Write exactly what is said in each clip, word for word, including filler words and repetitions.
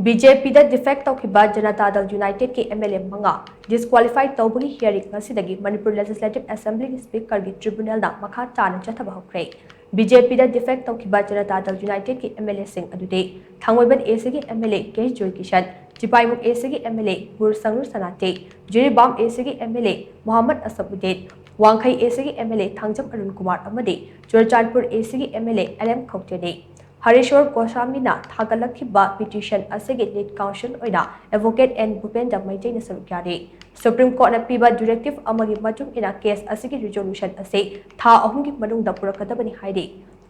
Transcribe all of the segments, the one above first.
B J ꯄꯤꯗ defect ꯇꯧꯈꯤꯕ ꯖꯅꯇꯥ ꯗꯜ ꯌꯨꯅꯥꯏꯇꯦꯗꯀꯤ ꯑꯦꯝ ꯑꯦꯜ ꯑꯦ ꯃꯉꯥ ꯗꯤꯁꯀ꯭ꯋꯥꯂꯤꯐꯥꯏ ꯇꯧꯕꯒꯤ ꯍꯤꯌꯥꯔꯤꯡ ꯉꯁꯤꯗꯒꯤ ꯃꯅꯤꯄꯨꯔ ꯂꯦꯖꯤꯁꯂꯦꯇꯤꯕ ꯑꯦꯁꯦꯝꯕ꯭ꯂꯤꯒꯤ ꯁ꯭ꯄꯤꯀꯔꯒꯤ ꯇ꯭ꯔꯤꯕ꯭ꯌꯨꯅꯦꯜꯅ ꯃꯈꯥ ꯇꯥꯅ ꯆꯠꯊꯕ ꯍꯧꯈ꯭ꯔꯦ꯫ ꯕꯤ ꯖꯦ ꯄꯤꯗ ꯗꯤꯐꯦꯛ ꯇꯧꯈꯤꯕ ꯖꯅꯇꯥ ꯗꯜ ꯌꯨꯅꯥꯏꯇꯦꯗꯀꯤ ꯑꯦꯝ ꯑꯦꯜ ꯑꯦꯁꯤꯡ ꯑꯗꯨꯗꯤ ꯊꯥꯡꯃꯩꯕꯟ ꯑꯦ ꯁꯤꯒꯤ ꯑꯦꯝ ꯑꯦꯜ ꯑꯦ ꯀꯦ ꯖꯣꯏꯀꯤꯁꯟ, ꯆꯤꯄꯥꯏꯃꯨꯛ ꯑꯦ ꯁꯤꯒꯤ ꯑꯦꯝ ꯑꯦꯜ ꯑꯦ ꯒꯨꯔꯁꯪꯔꯨ ꯁꯅꯥꯇꯦ, ꯖꯤꯔꯤꯕꯥꯝ ꯑꯦ ꯁꯤꯒꯤ M L A Mohammad Asaf Uddin, Wangkhei A ꯁꯤꯒꯤ M L A Thangjam Arun Kumar ꯑꯃꯗꯤ ꯆꯨꯔꯆꯥꯟꯄꯨꯔ ꯑꯦ ꯁꯤꯒꯤ M L A L M ꯈꯧꯇꯦꯅꯤ꯫ ꯍꯔꯤꯁꯣꯔ ꯒꯣꯁ꯭ꯋꯥꯃꯤꯅ ꯊꯥꯒꯠꯂꯛꯈꯤꯕ ꯄꯤꯇꯤꯁꯟ ꯑꯁꯤꯒꯤ ꯂꯤꯗ ꯀꯥꯎꯟꯁꯤꯜ ꯑꯣꯏꯅ ꯑꯦꯗꯚꯣꯀꯦꯠ ꯑꯦꯟ ꯚꯨꯄꯦꯟꯗ꯭ꯔ ꯃꯩꯇꯩꯅ ꯁꯔꯨꯛ ꯌꯥꯔꯤ꯫ ꯁꯨꯄ꯭ꯔꯤꯝ ꯀꯣꯔꯠꯅ ꯄꯤꯕ ꯗꯤꯔꯦꯛꯇꯤꯚ ꯑꯃꯒꯤ ꯃꯇꯨꯡ ꯏꯟꯅ ꯀꯦꯁ ꯑꯁꯤꯒꯤ ꯔꯤꯖꯣꯂꯨꯁꯟ ꯑꯁꯤ ꯊꯥ ꯑꯍꯨꯝꯒꯤ ꯃꯅꯨꯡꯗ ꯄꯨꯔꯛꯀꯗꯕꯅꯤ ꯍꯥꯏꯔꯤ꯫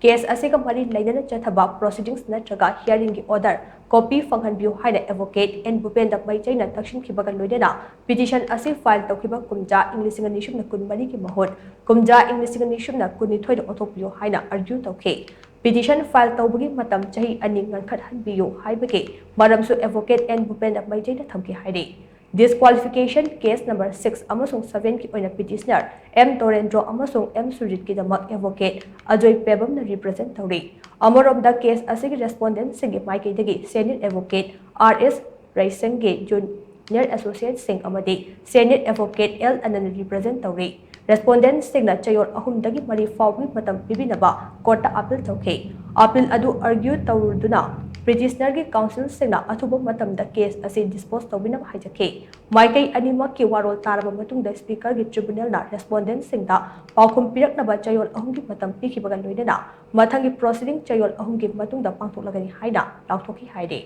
ꯀꯦꯁ ꯑꯁꯤꯒ ꯃꯔꯤ ꯂꯩꯅꯅ ꯆꯠꯊꯕ ꯄ꯭ꯔꯣꯁꯤꯗꯤꯡꯁ ꯅꯠꯇ꯭ꯔꯒ ꯍꯤꯌꯥꯔꯤꯡꯒꯤ ꯑꯣꯔꯗꯔ ꯀꯣꯄꯤ ꯐꯪꯍꯟꯕꯤꯌꯨ ꯍꯥꯏꯅ ꯑꯦꯗꯚꯣꯀꯦꯠ ꯑꯦꯟ ꯚꯨꯄꯦꯟꯗ꯭ꯔ ꯃꯩꯇꯩꯅ ꯇꯛꯁꯤꯟꯈꯤꯕꯒ ꯂꯣꯏꯅꯅ ꯄꯤꯇꯤꯁꯟ ꯑꯁꯤ ꯐꯥꯏꯜ ꯇꯧꯈꯤꯕ ꯀꯨꯝꯖꯥ ꯏꯪ ꯂꯤꯁꯤꯡ ꯑꯅꯤ ꯁꯨꯞꯅ ꯀꯨꯟꯃꯔꯤꯒꯤ ꯃꯍꯨꯠ ꯀꯨꯝꯖꯥ ꯏꯪ ꯂꯤꯁꯤꯡ ꯑꯅꯤ ꯁꯨꯞꯅ ꯀꯨꯟꯅꯤꯊꯣꯏꯗ ꯑꯣꯟꯊꯣꯛꯄꯤꯌꯨ ꯍꯥꯏꯅ ꯑꯥꯔꯒ꯭ꯌꯨ ꯇꯧꯈꯤ꯫ ꯄꯤꯇꯤꯁꯟ ꯐꯥꯏꯜ ꯇꯧꯕꯒꯤ ꯃꯇꯝ ꯆꯍꯤ ꯑꯅꯤ ꯉꯟꯈꯠꯍꯟꯕꯤꯌꯨ ꯍꯥꯏꯕꯒꯤ ꯃꯔꯝꯁꯨ ꯑꯦꯗꯚꯣꯀꯦꯠ ꯑꯦꯟ ꯚꯨꯄꯦꯟꯗ꯭ꯔ ꯃꯩꯇꯩꯅ ꯊꯝꯈꯤ ꯍꯥꯏꯔꯤ꯫ ꯗꯤꯁꯀ꯭ꯋꯥꯂꯤꯐꯤꯀꯦꯁꯟ ꯀꯦꯁ ꯅꯝꯕꯔ ꯁꯤꯛꯁ ꯑꯃꯁꯨꯡ ꯁꯚꯦꯟꯒꯤ ꯑꯣꯏꯅ ꯄꯤꯇꯤꯁꯅꯔ ꯑꯦꯝ ꯇꯣꯔꯦꯟꯗ꯭ꯔꯣ ꯑꯃꯁꯨꯡ ꯑꯦꯝ ꯁꯨꯔꯖꯤꯠꯀꯤꯗꯃꯛ ꯑꯦꯗꯚꯣꯀꯦꯠ ꯑꯖꯣꯏ ꯄꯦꯕꯝꯅ ꯔꯤꯄ꯭ꯔꯖꯦꯟ ꯇꯧꯔꯤ꯫ ꯑꯃꯔꯣꯝꯗ ꯀꯦꯁ ꯑꯁꯤꯒꯤ ꯔꯦꯁꯄꯣꯟꯗꯦꯟꯠꯁꯤꯡꯒꯤ ꯃꯥꯏꯀꯩꯗꯒꯤ ꯁꯦꯅꯤꯌꯔ ꯑꯦꯗꯚꯣꯀꯦꯠ ꯑꯥꯔ ꯑꯦꯁ ꯔꯩꯁꯪꯒꯤ ꯖꯨꯅꯤꯌꯔ ꯑꯦꯁꯣꯁꯤꯌꯦꯠꯁꯤꯡ ꯑꯃꯗꯤ ꯁꯦꯅꯤꯌꯔ ꯑꯦꯗꯚꯣꯀꯦꯠ ꯑꯦꯜ ꯑꯅꯟꯅ ꯔꯤꯄ꯭ꯔꯖꯦꯟ ꯇꯧꯔꯤ꯫ ꯔꯦꯁꯄꯣꯟꯗꯦꯟꯠꯁꯤꯡꯅ ꯆꯌꯣꯜ ꯑꯍꯨꯝꯗꯒꯤ ꯃꯔꯤ ꯐꯥꯎꯕꯒꯤ ꯃꯇꯝ ꯄꯤꯕꯤꯅꯕ ꯀꯣꯔꯠꯇ ꯑꯄꯤꯜ ꯇꯧꯈꯤ꯫ ꯑꯄꯤꯜ ꯑꯗꯨ ꯑꯥꯔꯒ꯭ꯌꯨ ꯇꯧꯔꯨꯗꯨꯅ ꯄꯤꯇꯤꯁꯅꯔꯒꯤ ꯀꯥꯎꯟꯁꯤꯜꯁꯤꯡꯅ ꯑꯊꯨꯕ ꯃꯇꯝꯗ ꯀꯦꯁ ꯑꯁꯤ ꯗꯤꯁꯄꯣꯖ ꯇꯧꯕꯤꯅꯕ ꯍꯥꯏꯖꯈꯤ꯫ ꯃꯥꯏꯀꯩ ꯑꯅꯤꯃꯛꯀꯤ ꯋꯥꯔꯣꯜ ꯇꯥꯔꯕ ꯃꯇꯨꯡꯗ ꯁ꯭ꯄꯤꯀꯔꯒꯤ ꯇ꯭ꯔꯤꯕ꯭ꯌꯨꯅꯦꯜꯅ ꯔꯦꯁꯄꯣꯟꯗꯦꯟꯠꯁꯤꯡꯗ ꯄꯥꯎꯈꯨꯝ ꯄꯤꯔꯛꯅꯕ ꯆꯌꯣꯜ ꯑꯍꯨꯝꯒꯤ ꯃꯇꯝ ꯄꯤꯈꯤꯕꯒ ꯂꯣꯏꯅꯅ ꯃꯊꯪꯒꯤ ꯄ꯭ꯔꯣꯁꯤꯗꯤꯡ ꯆꯌꯣꯜ ꯑꯍꯨꯝꯒꯤ ꯃꯇꯨꯡꯗ ꯄꯥꯡꯊꯣꯛꯂꯒꯅꯤ ꯍꯥꯏꯅ ꯂꯥꯎꯊꯣꯛꯈꯤ ꯍꯥꯏꯔꯤ꯫